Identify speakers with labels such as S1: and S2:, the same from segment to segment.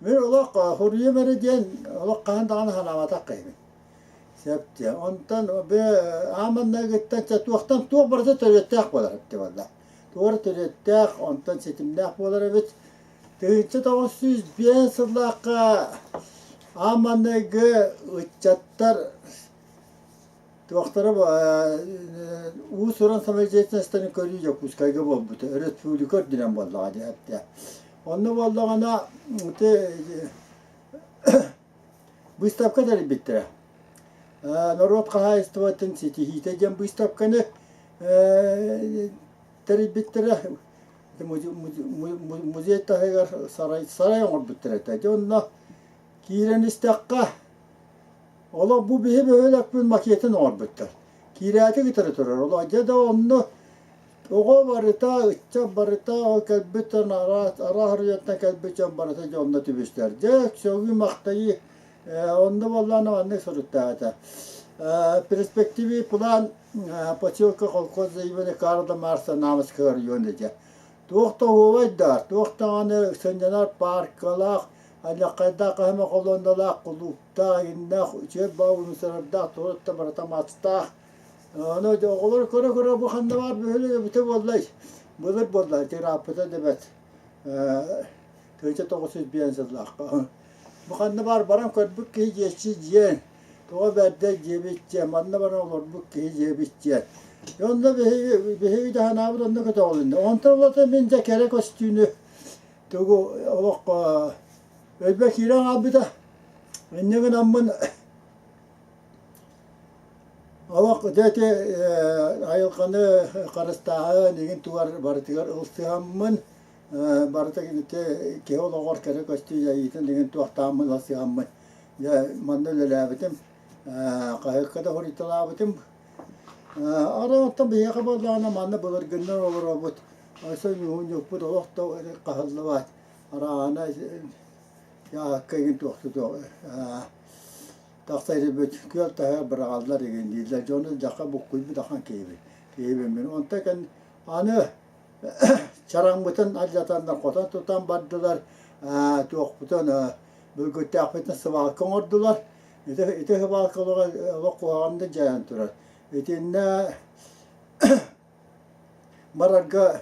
S1: Мин олох суруйуом эрэ диэн олох хаһан даҕаны санаабатах киһибин. Сөп диэ. Онтон бу аан маҥнайгыттан чэ туохтан туох барыта төрүөттээх буолар эбит буолла. Туох эрэ төрүөттээх, онтон ситимнээх буолар эбит. 1905 сыллаахха аан маҥнайгы ыччаттар Туохтара уус-уран самодеятельностарын көрүү Дьокуускайга буолбута, өрөспүүбүлүкэ үрдүнэн буоллаҕа дии эптэ. Онно буоллаҕына ити быыстапка тэрийбиттэрэ. Норуот хаһаайыстыбатын ситиһиитэ диэн быыстапканы тэрийбиттэрэ. Музей таһыгар сарай, сарай оҥорбуттар этэ. Дьэ онно киирэн истэххэ Олох бу биһи бөһүөлэкпит макетын оҥорбуттар. Киирээти кытары турар. Олох дьэ да онно оҕо барыта, ыччат барыта ол кэлбит дьон араас араас оройуонтан кэлбит дьон барыта дьэ онно түбүстэр. Дьэ сөҕүү-махтайыы онно буоллаҕына маннык суруктаах этэ. Перспективный план поселка колхоз имени Карла Марса Намского района дьэ. Туох да оһуобайдаар, туох даҕаны сынньанар пааркалаах, Аллаххайдаах хаһыма холуонналаах, кулууптаах, иннээх, үчүгэй баҕа унусарардаах, турута барыта мастаах. Ону оҕолор көрө-көрө бу ханна баар бөһүөлэк эбитэ буоллай? Былыр буолла, ырааппыта да бэрт. 1905 сыллаахха. Бу ханна баар баран көрбүт киһи диэччи дьиэн, тоҕо бэрдэй диэбит дьиэн, манна баран олорбут киһи диэбит дьиэн. Онно биһиги, биһиги да санаабыт онно көтөҕүлүннэ. Онтон ылата мин дьэ кэрэ көстүүнү тугу олоххо өйбө киирэн хаалбыта. Инньэ гынаммын олох дьэ ити айылҕаны харыстааһын игин тугар барытыгар ылсыһаммын барыта ити киһи олоҕор кэрэ көстүү дьайыытын игин туохтааммын ылсыһаммын дьэ манна үлэлээбитим хаһыакка да суруйталаабытым. Арай оттон биһиэхэ буоллаҕына манна былыргыннар олоробут Өссө ньуһунньукпут олох да хаһыллыбат, араана дьааһыкка игин туохту тахса илбит күөл таһыгар быраҕаллар игин дииллэр дьону дьаха буккуйбут ахан киһибин киһибин мин онтон кэн аны чараҥмытын алдьатаннар хотон тутан бардылар туохпутун бүлгүттээхпитин сыбаалка оҥордулар ити ити сыбаалка олох куһаҕаннык дьайан турар итиннэ Барарга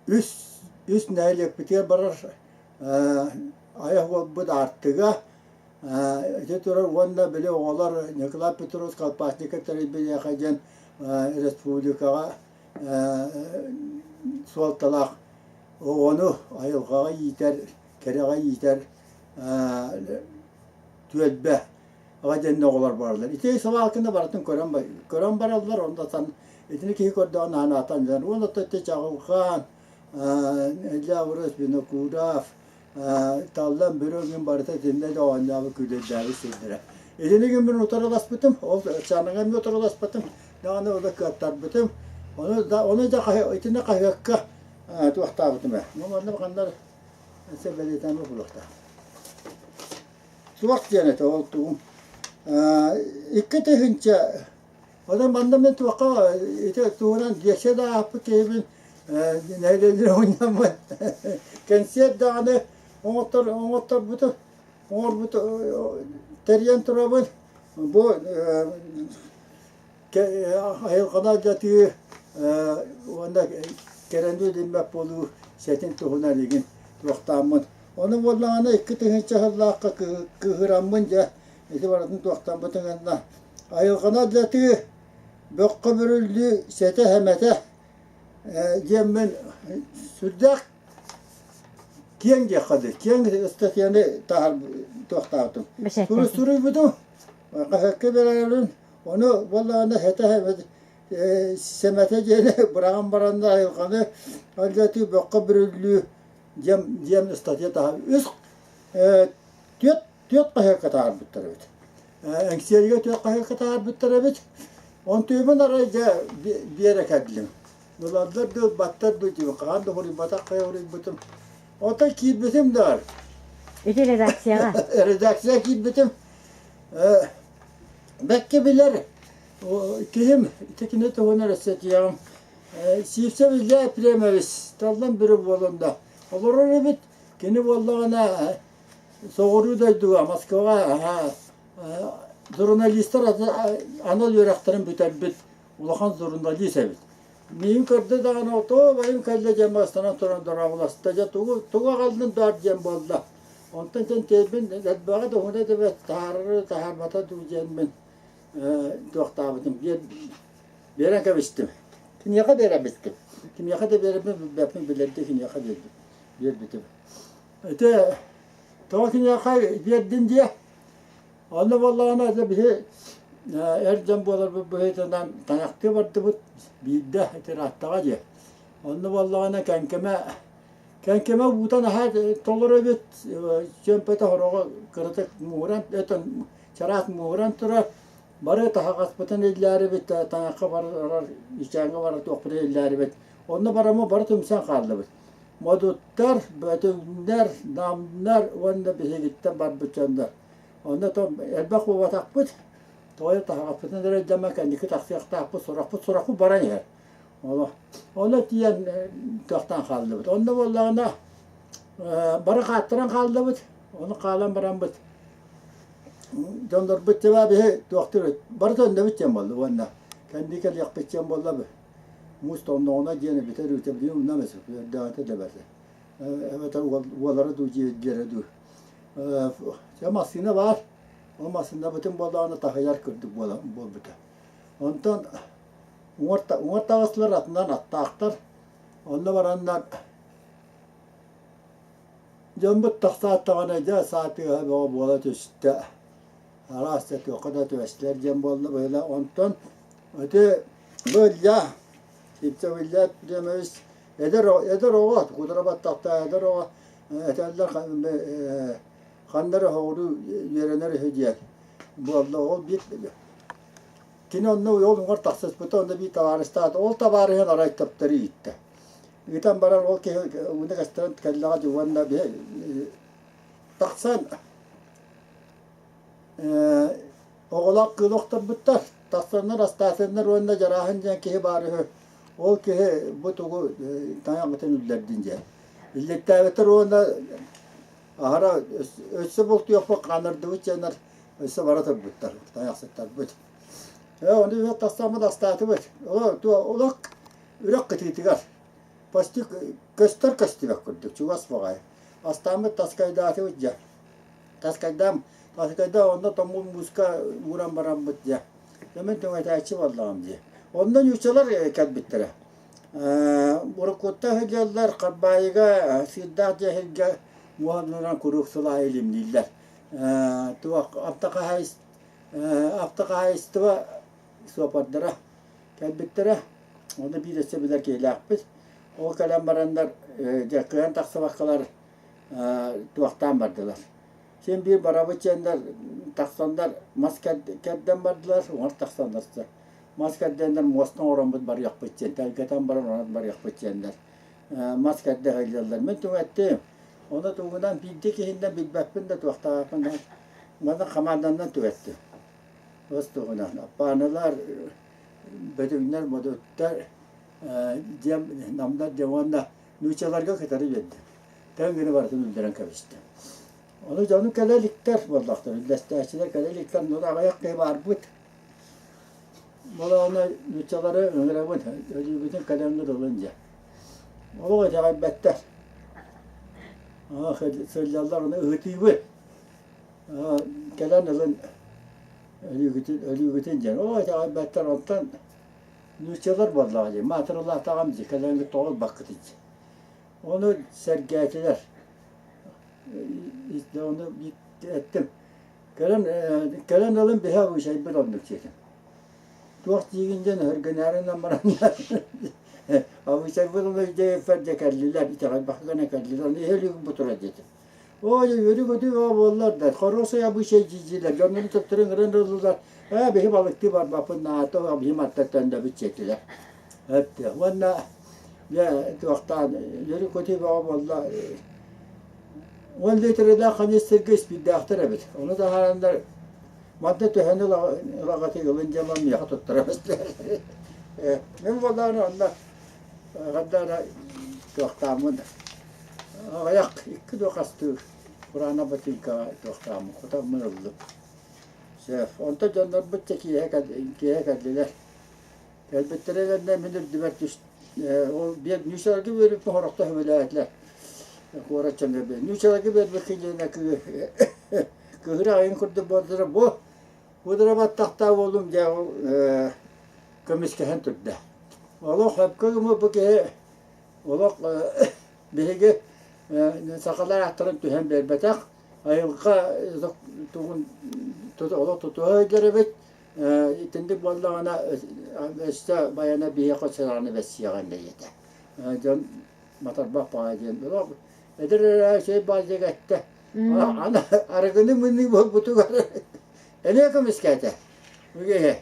S1: үс үс нэһилиэкпитигэр барар айах уолбут аартыга ити турар уонна били оҕолор Николай Петрович Колпашников тэрийбиниэхэ диэн республикаҕа суолталаах оҕону айылҕаҕа иитэр, кэрэҕэ иитэр түөлбэ Аҕа диэн оҕолор бараллар. Ити сыбаалканы барытын көрөн, көрөн бараллар, онно итини киһи көрдөҕүнэ анаатан дьон. Уонна ити Чаҕылхаан, Илья Аврос Винокуров, Таллан Бүрэ күн барыта итиннэ да оонньообут күүлэйдээбит сирдэрэ. Итини күн мин утарыласпытым, ол чааныга эмиэ утарыласпытым, даҕаны ону кыаттарбытым. Ону да, ону да итини хаһыакка туохтаабытым ээ. Ну, манна ханна эрэ бэлиэтээмэ булуохтаах. Туох диэн этэ ол тугум 2000 онон манна мин туохха ити туһунан лекция да аахпыт киһибин нэһилиэнньэ мунньаммын кэнсиэр даҕаны оҥоттор оҥотторбутум оҥорбут тэрийэн турабын бу Айылҕаны алдьатыы уонна кэрэни билиммэт буолуу сэтин туһунан игин туохтааммын. Ону буоллаҕына 2000 сыллаахха кыыһыраммын дьэ ити барытын туохтаммытын гынна. Айылҕаны алдьатыы, бөххө бүрүллүү сэтэ-сэмэтэ диэммин сүрдээх киэҥ диэххэ дии, киэҥ ыстатыйаны таһар туохтаабытым. Суруйбутум, хаһыакка биэрэрим Ону буоллаҕына сэтэ сэмэтэ диэни быраҕан баран айылҕаны алдьатыы бөххө бүрүллүү диэн диэн ыстатыйа таһар үс түөрт түөрт хаһыакка таһаарбыттар эбит. Эҥсиэлигэ түөрт хаһыакка таһаарбыттар эбит. Онтуйбун арай дьэ биэрэ кэллим. Ылаллар дуу, ылбаттар дуу диибин, хаһан да суруйбатах хайа суруйбутум. Оттон киирбитим да
S2: Ити редакцияҕа.
S1: Редакция киирбитим. Бэккэ билэр киһим ити кини туһунан өссө Сивцев Илья Ефремович таллан бүрү буолан да олорор эбит. Кини буоллаҕына соҕуруу дойдуга Москваҕа журналистар анал үөрэхтэрин бүтэрбит улахан журналист эбит. Миигин көрдө даҕаны отоо байым кэллэ диэн бастанан туран дорооболосто. Дьэ тугу тугу аҕаллын даар диэн буолла. Онтон дьэн тиэрбин элбэҕи да уһуна да бэрт таһаарары таһаарбата дуу диэммин туохтаабытым биэрэн кэбистим. Киниэхэ биэрэбиттим. Кимиэхэ да биэрэрбин билбэппин билэрдии киниэхэ биэрбит биэрбитим. Ити тоҕо киниэхэ биэрдин диэ? Онно буоллаҕына ити биһи эр дьон буоларбыт быһыытынан тайахтыы бардыбыт биирдэ ити ырааттаҕа дии. Онно буоллаҕына Кэҥкэмэ Кэҥкэмэ уута наһаа толору эбит, чүөмпэтэ хороҕо кыратык муҥуран этэн чараас муҥуран турар. Бары таһаҕаспытын иллээрибит, таҥахха барар, ичээҥҥэ барар туохпутун иллээрибит. Онно бараммыт бары түмсэн хааллыбыт. Модуттар, Бөтүҥнэр, Намнар уонна биһигиттэн барбыт дьоннор. Онно то элбэх буолбатахпыт, тоҕо таһаҕаспытын эрэйдэмэ кэнники тахсыахтаахпыт, сурахпыт сурахпыт баран иһэр. Ону тиийэн кыахтаан хааллыбыт. Онно буоллаҕына бары хааттаран хааллыбыт. Ону хаалан бараммыт дьоннорбут тиба биһи туохтур бары төннөбүт диэн буолла уонна кэнники кэлиэхпит диэн буолла муус тоҥноҕуна диэн эбитэр үтэ билигин умнам өрдөөҕүтэ да бэрт эбэтэр уолара дуу дьиэлэрэ дуу дьэ массыына баар ол массыынабытын буоллаҕына таһыйар курдук буолбута онтон Уҥуор таҕыстылар, атынан аттаахтар. Онно бараннар дьоммут тахсааттаҕына дьэ саа тыаһа бөҕө буола түстэ. Араас да туохха да түбэстилэр диэн буолла быһыылаах. Онтон ити бу Илья, Сивцев Илья Ефремович эдэр эдэр оҕо, куудара баттахтаах эдэр оҕо этэллэр ханна эрэ соҕуруу үөрэнэр үһү диэн буолла. Ол биир Кини онно уол уҥар тахсыспыта, онно биир табаарыстаата. Ол табаарыһын арай төптөрү ииттэ. Ыытан баран ол киһи ууну кэстэрэн кэллэҕэ дии уонна тахсан оҕолоох кыыл охторбуттар. Тахсаннар астаатыннар уонна Дьарааһын диэн киһи баар үһү. Ол киһи бу тугу тайаҕытын үллэрдин диэн. Үллэртээбиттэр уонна аһара өссө бултуйуохпут хааннардыбыт диэннэр өссө бара турбуттар, тайахсыттарбыт. Ону үһү тахсаммыт астаатыбыт. Олох үрэх кытыытыгар почти көстөр көстүбэт курдук чугас баҕайы. Астааммыт таскайдаатыбыт дьэ. Таскайдаам, таскайдаам онно тоҥмут мууска ууран бараммыт дьэ. Мин түҥэтээччи буоллаҕым дии. Онно нууччалар кэлбиттэрэ. Уруккуттан сылдьаллар Харбаайыга сыырдаах дьэһилгэ муоһаннарынан куруук сыл аайы илимнииллэр. Туох автохаһаайыстыба суоппардара кэлбиттэрэ. Ону биир өссө билэр киһилээхпит. Ол кэлэн бараннар дьэ кыайан тахсыбаккалар туохтаан бардылар. Син биир барабыт диэннэр тахсаннар мас кэрдэн бардылар, уҥар тахсаннар мас кэрдэннэр муоста оҥороммут барыахпыт диэн, тэлгэтэн баран онон барыахпыт диэннэр мас кэрдэ сылдьаллар. Мин түҥэттим. Ону тугунан биирдэ киһиннэн билбэппин да туохтаахпын да манна хамаанданан түгэттим. Ос туһунан Аппааналар, Бөтүҥнэр, Модуттар, диэн намнар диэн уонна нууччаларга кытары биэрдим. Тэҥ гына барытын үллэрэн кэбистим. Ону дьону кэлэ иликтэр буоллахтар, үллэстээччилэр кэлэ иликтэр, но аҕыйах киһи баарбыт. Ол аны нууччалары ыҥырабын, өлүүбүтүн кэлэҥҥит ылын диэн. Олох итэҕэйбэттэр. Сылдьаллар ону ыһытыыбын. Кэлэн ылын өлүүгүтүн, өлүүгүтүн диэн. Оо итэҕэйбэттэр онтон нууччалар буоллаҕа дии, маатыралаатаҕым дии, кэлэҥҥит тоҕо ылбаккытый дии. Ону сэргээтилэр. Ону эттим. Кэлэн, кэлэн ылын биһи абыычайбыт оннук диэтим. Туох диигин диэн өһүргэнээринэн баран абыычайбыт ону өйдөөбүппэр дьэ кэллилэр, итэҕэйбэккэ гына кэллилэр, ону иһэ өлүүгүн бу турар диэтим. Ой, үөрүү-көтүү бөҕө буоллар да, хороший обычай дии-диилэр, дьоннорун төптөрү ыҥыран ыллылар, ээ, биһи балыктыы барбаппын, наата биһи мантан төннөбүт диэтилэр. Эттэ. Уонна дьэ туохтаан үөрүү-көтүү бөҕө буолла. 10 литрэлээх канистрга испиирдээхтэр эбит. Ону таһаараннар манна төһөнү ылаҕытый ылын диэн миэхэ туттара бэстилэр. Мин буоллаҕына онно ханна эрэ туохтааммын. Аҕыйах икки да хастыы кураанах ботинкаҕа туохтааммын кутаммын ыллым. Сөп. Онтон дьоннорбут дьэ киэһэ киэһэ кэллилэр. Кэлбиттэрэ кэннэ мин үрдүбэр түс ол биэр ньуучаларга биэрбиппин сорохтор сөбүлээтилэр. Куорат дьоно ньуучаларга биэрбиккин диэн кыыһыра аҕайын курдук буоллара бу Удара баттахтаах уолум дьэ ол көмүскэһэн турда. Олох сөпкө гыммыт бу киһи олох биһиги сахалар ааттарын түһэн биэрбэтэх, айылҕа тугун олох тутуһа сылдьар эбит. Итинник буоллаҕына өссө байана биһиэхэ сырааны бэссиэҕин бэйэтэ. Дьон матарбах баҕайы диэн олох эдэр эрэ үчүгэй баайдык эттэ. Аны арыгыны мыныы буолбутугар эмиэ көмүскээтэ. Үгэһэ.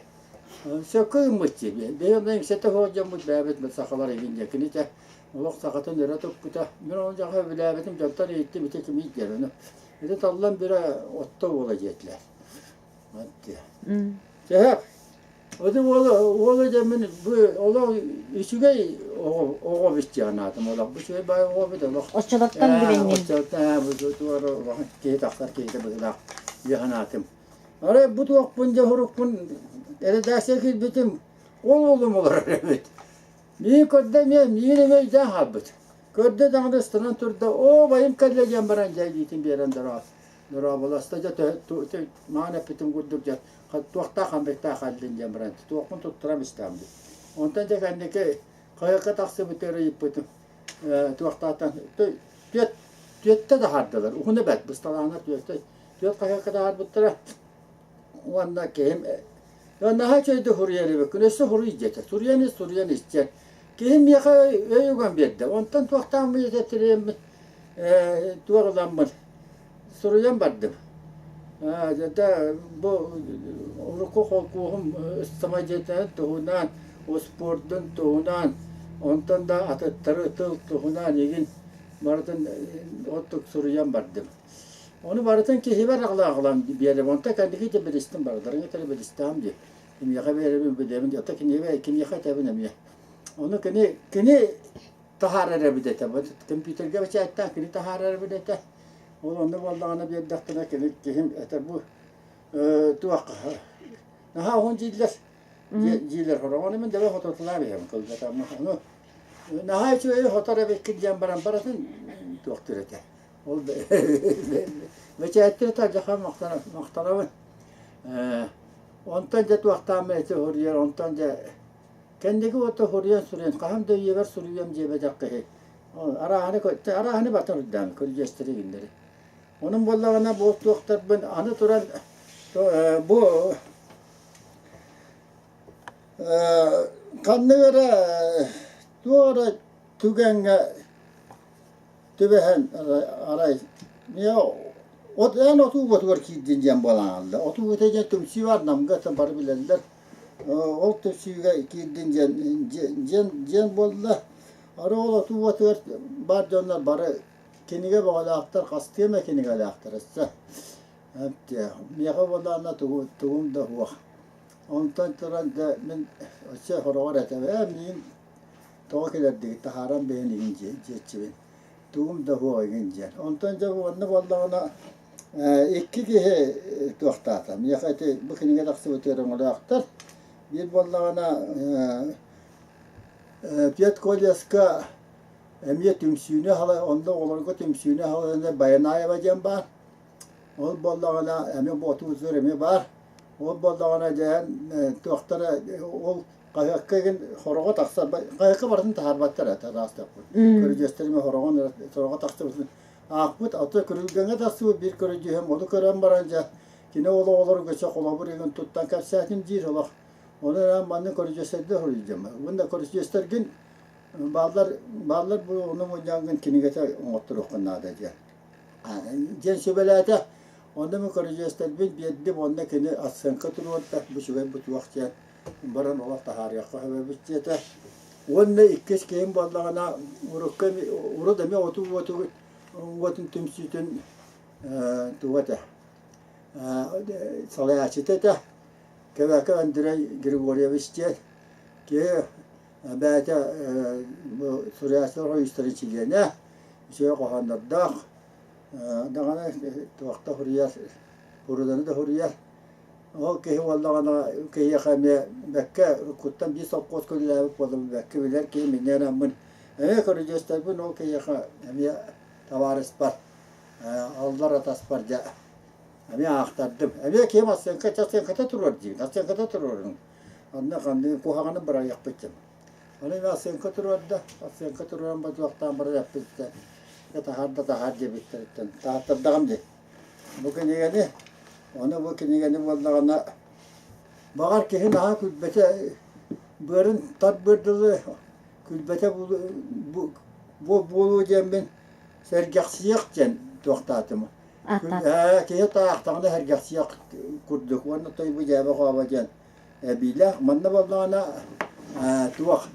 S1: Сөпкө гыммыт дии. Биһи онно иҥсэтэ суох дьоммут бэйэбит сахалар игин диэн. Кини те олох сахатын өрө туппута. Мин ону дьаха билээбитим дьонтон иһиттим ити кимий диэн. Ону ити таллан бирэ отто буола диэтилэр. Сөп. Ити уола уола дьэ мин бу олох үчүгэй оҕо оҕо эбит дии санаатым олох бу үчүгэй баай оҕо эбит олох
S2: Оччолортон билэҥҥин.
S1: Оччолортон бу туора улахан киһи тахсар киһитэ быһыылаах дии санаатым. Арай бу туохпун дьэ урукпун эрэдээксийэ киирбитим ол уолум олорор эбит. Миигин көрдө эмиэ миигин эмиэ өйдөөн хаалбыт. Көрдө даҕаны ыстанан турда оо байым кэллэ диэн баран дьэ илиитин биэрэн дороос Дорооболосто дьэ маҕан эппитим курдук дьэ туохтаах ханныктаах хааллын диэн баран туохпун туттарам истэҕим дии. Онтон дьэ кэнники хайакка тахсыбытыгар ыйыппытым туохтаатан түөт түөттэ таһаардылар уһуна бэрт бысталааннар түөттэ түөт хаһыакка таһаарбыттара уонна киһим наһаа үчүгэйдик суруйар эбиккин өссө суруй диэтэ суруйан ис суруйан ис диэн киһим миэхэ өй уган биэрдэ онтон туохтааммын этэтириэммин туох ыламмын Суруйан бардым. Дьэ, бу урукку холкуоһум самодеятельноһын туһунан, успуордун туһунан, онтон да атыттары тыл туһунан игин барытын оттук суруйан бардым. Ону барытын киһибэр аҕалаан биэрэбин. Онтон кэнники да билистим барыларын кытары билистэҕим дии. Кимиэхэ биэрэбин билэбин. Ото киниэхэ киниэхэ этэбин эмиэ. Ону кини кини таһаарар эбит этэ. Компьютерга бэчээттээн кини таһаарар эбит этэ. Ол онно буоллаҕына биэрдэхпинэ кини киһим этэ бу туох наһаа уһун дииллэр дииллэр хороҕону мин дэлэ хототулаан иһэбин кылгатаммын ону наһаа үчүгэйи хотор эбиккин диэн баран барытын туохтуур этэ ол бэчээттир этэ махтанабын онтон дьэ туохтааммын эти суруйар онтон дьэ кэнники уота суруйан суруйан хаһан да үйэбэр суруйуом диэбэтэх киһи Арааһыны арааһыны батан үрдээн көрүдьүөстэри гиннэри. Онон буоллаҕына бу туохтарбын аны туран бу ханнык эрэ туох эрэ түгэҥҥэ түбэһэн арай от эн отуу уотугар киирдин диэн буолан хаалла. Отуу уота диэн түмсүү бар Намга бары билэллэр. Ол түмсүүгэ киирдин диэн диэн диэн буолла. Арай ол отуу уотугар баар дьоннор бары кинигэ бөҕөлөөхтөр, хастыы эмэ кинигэлээхтэр өссө. Миэхэ буоллаҕына тугу тугум да суох. Онтон туран да мин өссө сороҕор этэбин, ээ миигин тоҕо кэлэрдигит таһааран биһин игин диэччибин. Тугум да суох игин диэн. Онтон дьэ уонна буоллаҕына икки киһи туохтаата. Миэхэ ити бу кинигэ тахсыбытыгар өҥөлөөхтөр. Биир буоллаҕына Педколледжка эмиэ түмсүүнү онно оҕолорго түмсүүнү аһаланар Баянаева диэн баар. Ол буоллаҕына эмиэ Боотур эмиэ баар. Ол буоллаҕына дьэһэн туохтара ол хаһыакка игин хороҕо тахсар хаһыакка барытын таһаарбаттар этэ араастаппыт. Көрүдьүөстэр эмиэ хороҕон сороҕо тахсыбытын аахпыт. Ото күрүлгэҥҥэ тахсыбыт биир көрүдьүөһүм ону көрөн баран дьэ кини ол оҕолорго өссө холобур игин туттан кэпсээтим диир олох Ону эрэ манна көрүдьүөстэргэ суруйдум. Уонна көрүдьүөстэргин бааллар, бааллар бу ону мунньаҥҥын кинигэтэ оҥотторуоххун наада диэн. Диэн сүбэлээтэ. Онно мин көрүдьүөстэрбин биэрдим, онно кини оценка туруорда, бу үчүгэй бу туох диэн баран олох таһаарыахха сөп эбит диэтэ. Уонна иккис киһим буоллаҕына, урукку урут эмиэ отуу уоту уотун түмсүүтүн туга этэ, салайааччыта этэ. Кэбээкэ Андрей Григорьевич диэн киһи бэйэтэ бу суруйааччылар сойуустарын чилиэнэ. Үчүгэй хоһооннордоох, даҕаны туохта суруйар, прозаны да суруйар. Ол киһи буоллаҕына киһиэхэ эмиэ бэккэ уруккуттан биир сопхуоска үлэлээбит буоллум бэккэ билэр киһи минньэ гынаммын эмиэ көрүдьүөстэрбин ол киһиэхэ эмиэ табаарыспар аллар атаспар дьэ эмиэ аахтардым. Эмиэ киһим оценка оценката туруор диибин, оценката туруорун. Онно ханныгы куһаҕаны бырайыахпыт диэн. Ону эмиэ оценка туруорда, оценка туруоран бодуохтаан баран эппиттэр, таһаар да таһаар диэбиттэриттэн таһааттардаҕым дии. Бу кинигэни, ону бу кинигэни буоллаҕына, баҕар киһи наһаа күлбэтэ, быарын тар быардылы күлбэтэ буолуо диэммин сэргэхсийэх диэн туохтаатым. Киһи таахтаҕына сэргэхсийэх курдук уонна той бу дьээбэ-хообо диэн эбиилээх. Манна буоллаҕына туох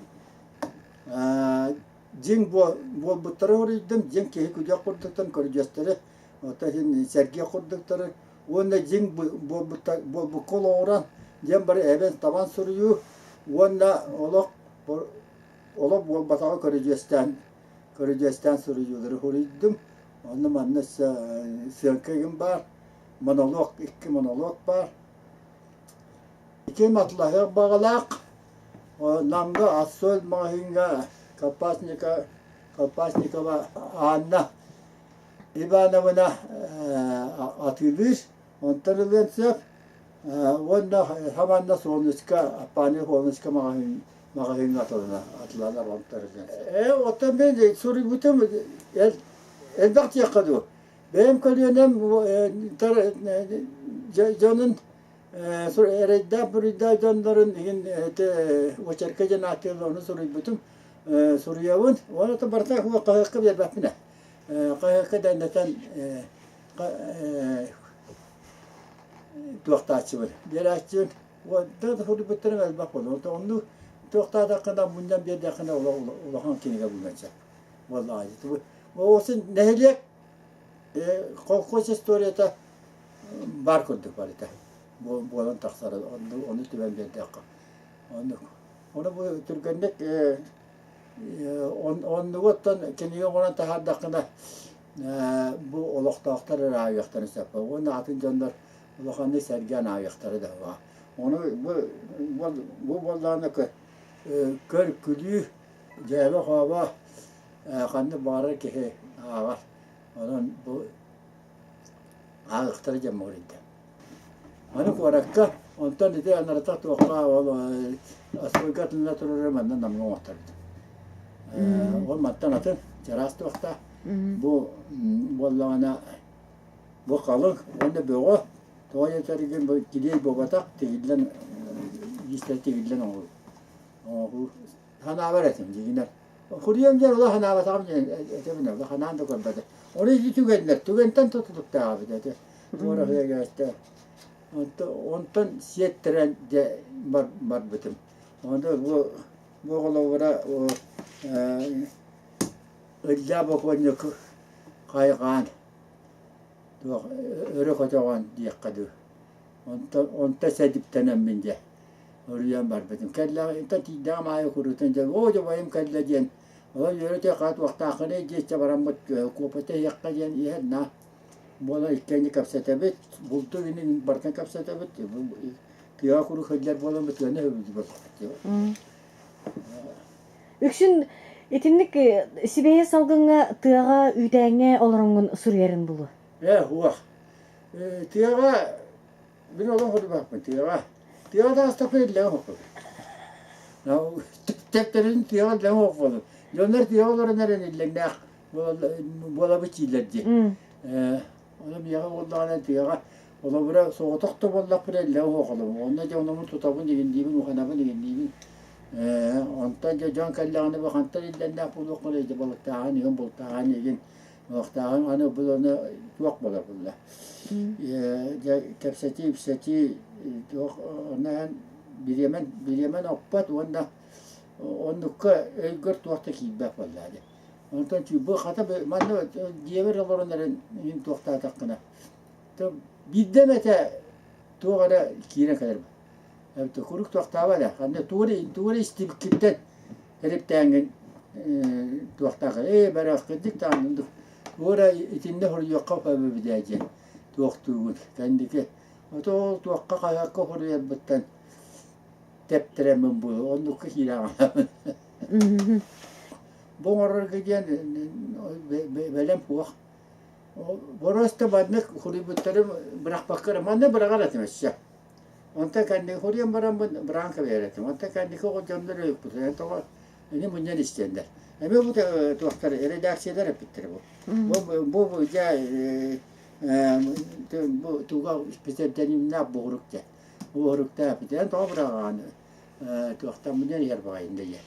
S1: дьиҥ буолбуттары уруйдум, дьиҥ киһи күлүөх курдуктан көрүдьүөстэри, оттон иһин сэргиэх курдуктары уонна дьиҥ буолбукка олоҕуран диэн бары эбэн табан суруйуу уонна олох олох буолбатаҕы көрүдьүөстээн көрүдьүөстээн суруйуулары суруйдум. Онно манна өссө сыаҥка игин баар, монолог, икки монолог баар. Ким атлаһыах баҕалаах, Намга Ассоль маҕаһыыҥҥа Колпашника, Колпашникова Анна Ивановна атыылыыр, онтон ылыан сөп. Уонна хаманна Солнышко, Аппааны Солнышко маҕаһыын маҕаһыыҥҥа атылана, атыланар онтон ылыан сөп. Ээ, оттон мин суруйбутум элбэх диэххэ дуу. Бэйэм көлүөнэм дьонун эрэйдээх-буруйдаах дьоннорун иһин очерка диэн ааттыыллар ону суруйбутум суруйабын уонна барыта хаһыакка биэрбэппин ээ хаһыакка дэннэтэн туохтааччыбын биэрээччибин да суруйбуттарым элбэх буолла оннук туохтаатаххына мунньан биэрдэххинэ улахан кинигэ булуон сөп буоллаҕа дии нэһилиэк колхоз историята баар курдук барыта буолан тахсар ону түбэн биэрдэххэ оннук ону бу түргэнник оннугу оттон кинигэ оҥорон таһаардаххына бу олохтоохтор эрэ ааҕыахтарын сөп уонна атын дьоннор улаханнык сэргээн ааҕыахтара да ону бу бу буоллаҕына көр күлүү дьээбэ-хообо ханнык баҕарар киһи ааҕар онон бу ааҕыахтара диэн муҥуруйда. Аны куоракка, онтон ити анарата туохха ол Аспойга атынна турара манна Намҥа оҥотторбут. Ол мантан атын чараас туохтаах. Бу буоллаҕына бу халыҥ уонна бөҕө тоҕо диэтэргин бу килиэй буолбатах тигиллэн лиистэр тигиллэн оҥоруу. Оҥоһуу Санаабар этим дьиҥинэн. Хуруйам диэн олох санаабатаҕым диэн этэбин олох санаан да көрбөтө. Ону ити түгэннэр, түгэнтэн тутулуктаах эбит этэ. Туора үгэстэ. Онтон сиэттэрэн дьэ барбытым. Онто бу бу оҕолорура Ылдьаа бокуонньук хайҕаан туох өрө көтөҕөн диэххэ дуу. Онтон онто сэдиптэнэммин дьэ Уруйан барбытым. Кэллэҕинтэн тиийдэҕим аайы курутун дьэ оо дьобойум кэллэ диэн ол үөрэ хаат уохтааххыный диэччэ бараммыт куопата иһиэххэ диэн иһэр на буола иккиэнни кэпсэтэбит булду инин барытын кэпсэтэбит тыаҕа куруук сылдьар буоламмыт тыаны сөбүлүүр
S2: Үксүн итинник сибиэһэй салгыҥҥа тыаҕа үүтээҥҥэ олороҥҥун суруйарын булуо.
S1: Ээ уох тыаҕа Мин олох урбааппын тыаҕа. Тыаҕа таҕыстахпына иллэҥ оһохпун. Тэптэрин тыаҕа иллэҥ оһохпун. Дьоннор тыаҕа олорон эрэн иллэҥнээх буолабыт дииллэр дии. Ону миэхэ буоллаҕына тыаҕа холобура соҕотох да буоллахпына иллэҥ оһох олоробун. Онно дьэ ономун тутабын игинниибин, уханабын игинниибин. Онтон дьэ дьон кэллэҕинэ бу хантан иллэҥнээх буолуоххун дьэ балыктааҕын игин, бултааҕын игин. Туохтааҕын аны бу аны туох буолар булла. Дьэ кэпсэтии ипсэтии туох онно эн бириэмэн бириэмэн оппот уонна оннукка өйгөр туох да киирбэт буоллаа дии. Онтон бу хата манна дьиэбэр олорон эрэн мин туохтаатаххына биирдэ эмэтэ туох эрэ киирэн кэлэр куруук туохтаабат ээ ханна тугу эрэ тугу эрэ истибиккиттэн эриптээҥҥин Туохтаах ээ бэрээххидик даҕаны Уора итиннэ хоруйуохха эбэбит диэн туохтуугут кэнники ото ол туохха хаһыакка хоруйарбыттан тэптэрэммин бу оннукка киирэҕин бу оҥорорго диэн бэлэм суох Боруоста маннык хоруйбуттарым бырахпакка эрэ манна быраҕар этим өссө Онтон кэнники хоруйан бараммын быраҕан кэбиһэр этим. Онтон кэнники оҕо дьоннор ыйыппыттар тоҕо ини мунньан истиэннэр. Эмиэ бу туохтар эрэдээксийэлэр эппиттэрэ бу. Бу бу дьэ бу туга псевдонимнаах бугурук дьэ. Бугуруктаах эн тоҕо быраҕаҕын туохтан мунньан иһэр баҕайын да диэн.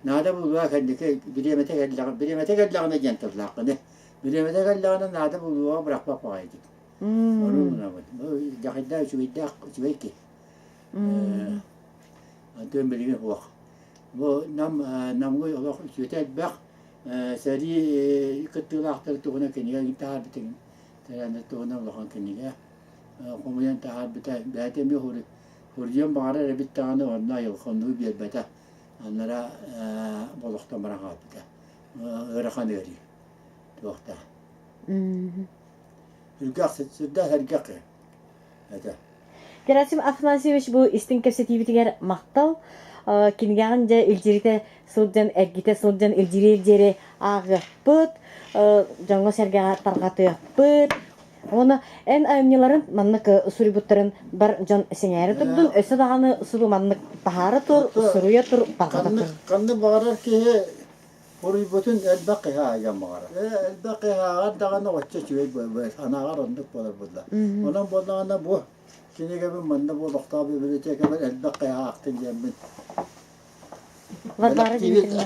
S1: Наада буолуо кэнники бириэмэтэ кэллэҕинэ бириэмэтэ кэллэҕинэ диэн тыллааххыны. Бириэмэтэ кэллэҕинэ наада буолуоҕа бырахпат баҕайытык. Ону гынабын. Дьахайдаах үчүгэйдээх үчүгэй киһи. Онтон билигин суох. Бу Нам Намҥа олох үтүөтэ элбэх. Сэрии кыттыылаахтары туһунан кинигэ таһаарбытын тэрээһин туһунан улахан кинигэ хомуйан таһаарбыта. Бэйэтэ эмиэ хуруйан баҕарар эбит даҕаны онно айылҕа оннугу биэрбэтэ. Аннара олохтон баран хаалбыта. Ыарахан ыарыы. Туохтаах. Үргэх сүрдээх эргэх этэ.
S2: Герасим Афанасьевич бу истиҥ кэпсэтиибитигэр махтал. Кинигэҕин дьэ илдьиритэ сылдьан, эргитэ сылдьан илдьириэр диэри ааҕыахпыт, дьоҥҥо-сэргэҕэ тарҕатыахпыт. Уонна эн айымньыларын маннык суруйбуттарын бар дьон сэҥээрэ турдун, өссө даҕаны субу маннык таһаара тур, суруйа тур, тарҕата тур.
S1: Ханнык баҕарар киһи Хоруйбутун элбэх киһи ааҕыан баҕарар. Элбэх киһи ааҕар даҕаны оччо үчүгэй буолбат, санааҕар оннук буолар буолла. Онон буоллаҕына бу кинигэбин манна бу олохтоох библиотекабар элбэх киһи аахтын диэммин
S2: Варвара
S1: бэлэхтиибин.
S2: Дмитриевна.